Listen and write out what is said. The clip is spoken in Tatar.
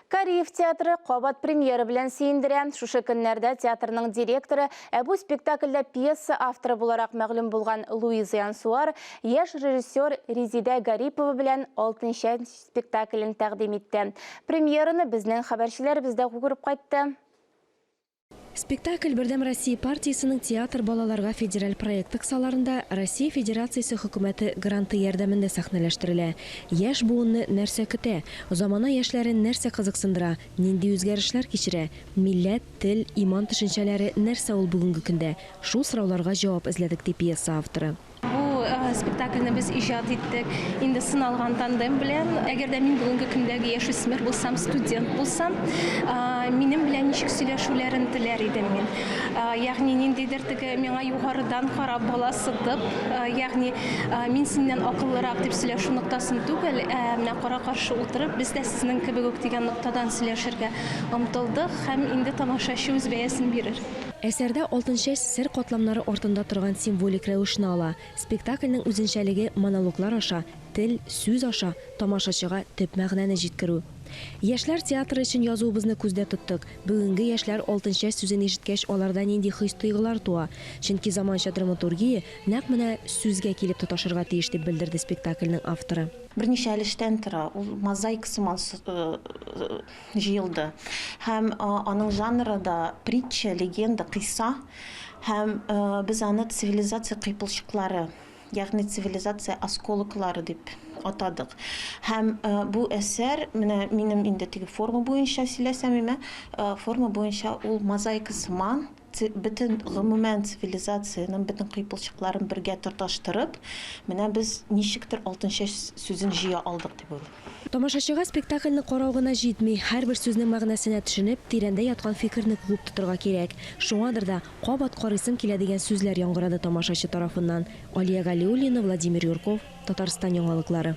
Кариев театры кабат премьера белән сөендерә. Шушы көннәрдә театрның директоры, ә бу спектакльдә пьеса авторы буларак мәгълүм булган Луиза Янсуар яшь режиссер Резидә Гарипова белән Алтынчәч спектаклен тәкъдим итте. Премьераны безнең хәбәрчеләребез дә күреп кайтты. Спектакль Бердәм Россия партиясенең Театр балаларга федераль проекты кысаларында Россия Федерациясе Хөкүмәте гранты ярдәмендә сәхнәләштерелә. Яшь буынны нәрсә көтә? Замана яшьләрен нәрсә кызыксындыра? Нинди үзгәрешләр кичерә? Милләт, тел, иман төшенчәләре нәрсә ул бүгенге көндә? Шул сорауларга җавап эзләдек, ди пьеса авторы. Бу спектакльне без иҗат иттек инде сыналган тандем белән. Әгәр дә мин бүгенге көндәге яшүсмер булсам, студент булсам, минем белән ничек сөйләшүләрен теләр идем мин. Ягъни ниндидер теге миңа югарыдан карап бала сытып, ягъни мин синнән акыллырак дип сөйләшү ноктасын түгел, ә менә кара-каршы утырып, без дә сезнең кебек үк дигән ноктадан сөйләшергә омтылдык һәм инде тамашачы үз бәясен бирер. Әсәрдә Алтынчәч сер катламнары артында торган символик рәвешне ала. Спектакльнең үзенчәлеге монологлар аша, тел, сүз аша тамашачыга төп мәгънәне җиткерү. Яшьләр театры өчен язуыбызны күздә тоттык. Бүгенге яшьләр Алтынчәч сүзен ишеткәч аларда нинди хис-тойгылар туа? Чөнки заманча драматургия нәкъ менә сүзгә килеп тоташырга тиеш, дип белдерде спектакльнең авторы. Берничә өлештән тора. Ул мозаика сыман җыелды. Һәм аның жанры да притча, легенда, кыйса. Һәм без аны цивилизация кыйпылчыклары, ягъни цивилизация осколоклары дип атадык. Һәм бу әсәр, менә минем инде теге форма буенча сөйләсәм име, форма буенча ул мозаика сыман, Бөтен, гомумән, цивилизациянең бөтен кыйпылчыкларын бергә тоташтырып, менә без ничектер Алтынчәч сүзен җыя алдык дип уйлыйм. Тамашачыга спектакльне карау гына җитми, һәрбер сүзнең мәгънәсенә төшенеп, тирәндә яткан фикерне куып тотырга кирәк. Шуңадыр да, кабат карыйсым килә дигән сүзләр яңгырады тамашачы тарафыннан. Алия Галиуллина, Владимир Юрков, Татарстан яңалыклары.